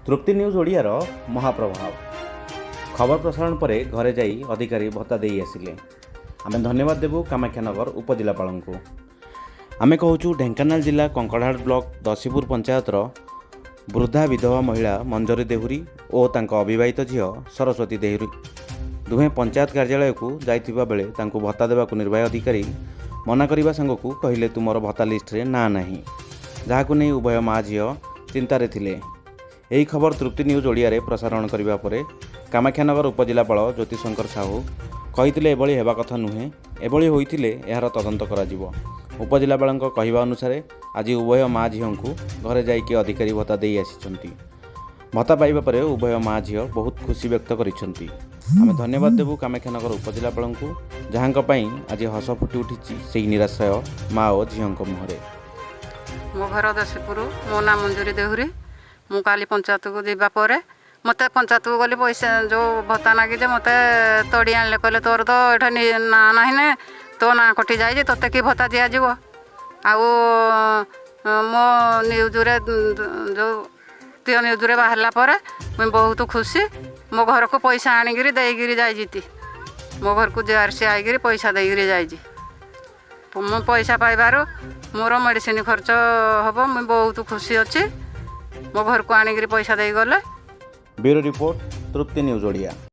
ତୃପ୍ତି news ଓଡ଼ିଆର ମହାପ୍ରଭାବ। ଖବର ପ୍ରସାରଣ ପରେ ଘରେ ଯାଇ ଅଧିକାରୀ ଭତ୍ତା ଦେଇ ଆସିଲେ। ଆମେ ଧନ୍ୟବାଦ ଦେବୁ କାମାକ୍ଷାନଗର ଉପଜିଲ୍ଲାପାଳଙ୍କୁ। ଆମେ କହୁଛୁ, ଢେଙ୍କାନାଳ ଜିଲ୍ଲା କଙ୍କଡ଼ାହାଡ଼ ବ୍ଲକ ଦଶୀପୁର ପଞ୍ଚାୟତର ବୃଦ୍ଧା ବିଧବା ମହିଳା ମଞ୍ଜରୀ ଦେହୁରୀ ଓ ତାଙ୍କ ଅବିବାହିତ ଝିଅ ସରସ୍ୱତୀ ଦେହୁରୀ ଦୁହେଁ ପଞ୍ଚାୟତ କାର୍ଯ୍ୟାଳୟକୁ ଯାଇଥିବା ବେଳେ ତାଙ୍କୁ ଭତ୍ତା ଦେବାକୁ ନିର୍ବାହୀ ଅଧିକାରୀ ମନା କରିବା ସାଙ୍ଗକୁ କହିଲେ, ତୁମର ଭତ୍ତା ଲିଷ୍ଟରେ ନାଁ ନାହିଁ। ଯାହାକୁ ନେଇ ଉଭୟ ମା ଝିଅ ଚିନ୍ତାରେ ଥିଲେ। ଏହି ଖବର ତୃପ୍ତି ନ୍ୟୁଜ୍ ଓଡ଼ିଆରେ ପ୍ରସାରଣ କରିବା ପରେ କାମାକ୍ଷାନଗର ଉପଜିଲ୍ଲାପାଳ ଜ୍ୟୋତିଶଙ୍କର ସାହୁ କହିଥିଲେ, ଏଭଳି ହେବା କଥା ନୁହେଁ, ଏଭଳି ହୋଇଥିଲେ ଏହାର ତଦନ୍ତ କରାଯିବ। ଉପଜିଲ୍ଲାପାଳଙ୍କ କହିବା ଅନୁସାରେ ଆଜି ଉଭୟ ମା ଝିଅଙ୍କୁ ଘରେ ଯାଇକି ଅଧିକାରୀ ଭତ୍ତା ଦେଇ ଆସିଛନ୍ତି। ଭତ୍ତା ପାଇବା ପରେ ଉଭୟ ମା ଝିଅ ବହୁତ ଖୁସି ବ୍ୟକ୍ତ କରିଛନ୍ତି। ଆମେ ଧନ୍ୟବାଦ ଦେବୁ କାମାକ୍ଷାନଗର ଉପଜିଲ୍ଲାପାଳଙ୍କୁ, ଯାହାଙ୍କ ପାଇଁ ଆଜି ହସ ଫୁଟି ଉଠିଛି ସେହି ନିରାଶ୍ରୟ ମା ଓ ଝିଅଙ୍କ ମୁହଁରେ। ମୋ ଘର ଦଶୀପୁର, ମୋ ନାଁ ମଞ୍ଜୁରୀ ଦେହୁରୀ। ମୁଁ କାଲି ପଞ୍ଚାୟତକୁ ଯିବା ପରେ ମୋତେ ପଞ୍ଚାୟତକୁ ଗଲି ପଇସା ଯେଉଁ ଭତ୍ତା ନାଗି ଯେ ମୋତେ ତଡ଼ି ଆଣିଲେ। କହିଲେ, ତୋର ତ ଏଠି ନାଁ ନାହିଁ ନେ, ତୋ ନାଁ କଟି ଯାଇଛି, ତୋତେ କି ଭତ୍ତା ଦିଆଯିବ? ଆଉ ମୋ ନ୍ୟୁଜ୍ରେ ଯେଉଁ ପ୍ରିୟ ନ୍ୟୁଜ୍ରେ ବାହାରିଲା ପରେ ମୁଁ ବହୁତ ଖୁସି। ମୋ ଘରକୁ ପଇସା ଆଣିକିରି ଦେଇକିରି ଯାଇଛି। ମୋ ଘରକୁ ଜିଆର୍ସି ଆଇକିରି ପଇସା ଦେଇକିରି ଯାଇଛି। ମୁଁ ପଇସା ପାଇବାରୁ ମୋର ମେଡ଼ିସିନ ଖର୍ଚ୍ଚ ହେବ। ମୁଁ ବହୁତ ଖୁସି ଅଛି। ମୋ ଘରକୁ ଆଣିକିରି ପଇସା ଦେଇଗଲେ। ବ୍ୟୁରୋ ରିପୋର୍ଟ, ତୃପ୍ତି ନ୍ୟୁଜ୍ ଓଡ଼ିଆ।